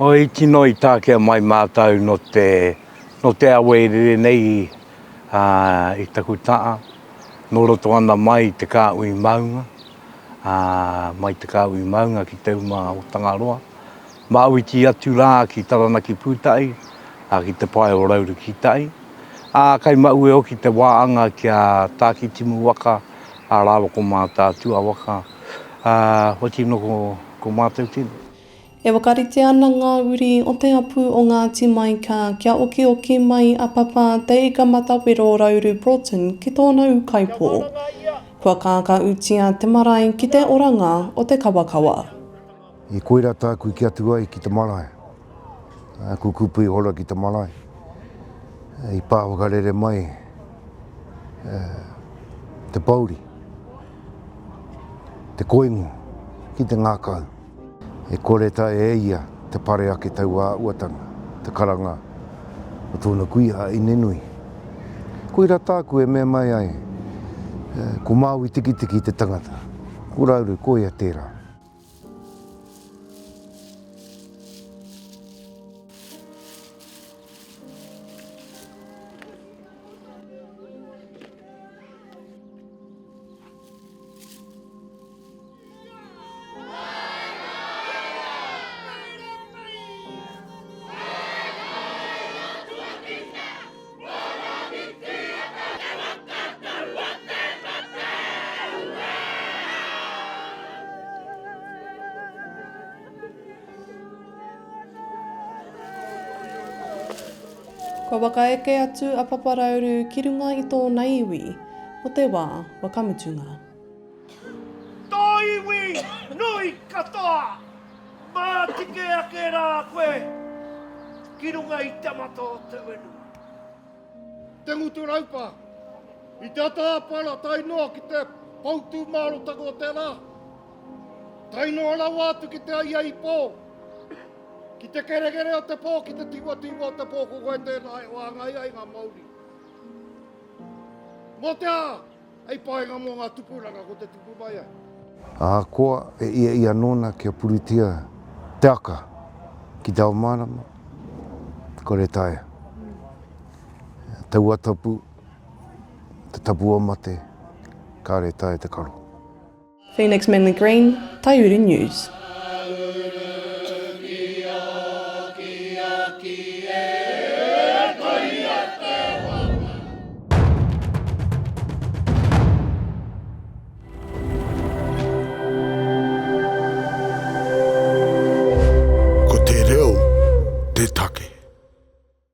Oi tino i takea mai mātou no te, no te awe e rere nei ā, i taku ta'a, nō roto ana mai i te kāhui maunga, ā, mai te kāhui maunga ki te uma o Tangaroa. Māuiti atu rā ki Taranaki Pūtahi, ā, ki te pae o Rauru ki tai. Ā, kai maue hoki te wāanga ki a Tākitimu waka, ā rāua ko Mātaatua waka, ā, whati no ko, ko mātou tēnei. E whakarite ana ngā uri o te hapū o Ngāti Maika kia okioki mai a Papa Te Ikamatawero Rauru Broughton ki tōna ūkaipō. Kua kākāutia te marae ki te oranga o te kawakawa. I koira tāku i ki atu ai ki te marae. Aku kupu i hora ki te marae. I pā whakarere mai te pouri, te koingo ki te ngākau. E kore taea e ia te pare ake taua āhuatanga, te karanga o tōna kuia a Inenui. Koirā tāku e mea mai ai, ko Māui Tikitiki te tangata, ko Rauru koia tērā. Kua whakaeke atu a Paparauru ki runga i tōna iwi mō te wā whakamutunga. Tō iwi nui katoa! Mātike ake rā koe ki runga i te mata o te whenua. Te ngutu raupa, i te ata āpara tae noa ki te poutūmārotanga o te rā, tae noa rawa atu ki te aiaipō, ki te kerekere o te pō, ki te tiwatiwa o te pō, ko koe tēnā e whāngai ai ngā mauri. Mō te aha? Hei painga mō ngā tupuranga ko te tupu mai ai. Ahakoa e ia ia nōna kia puritia te aka ki te ao mārama, kore taea. Taua tapu, te tapu o mate, kāre taea te karo. Phoenix Manly Green, Taiuru News.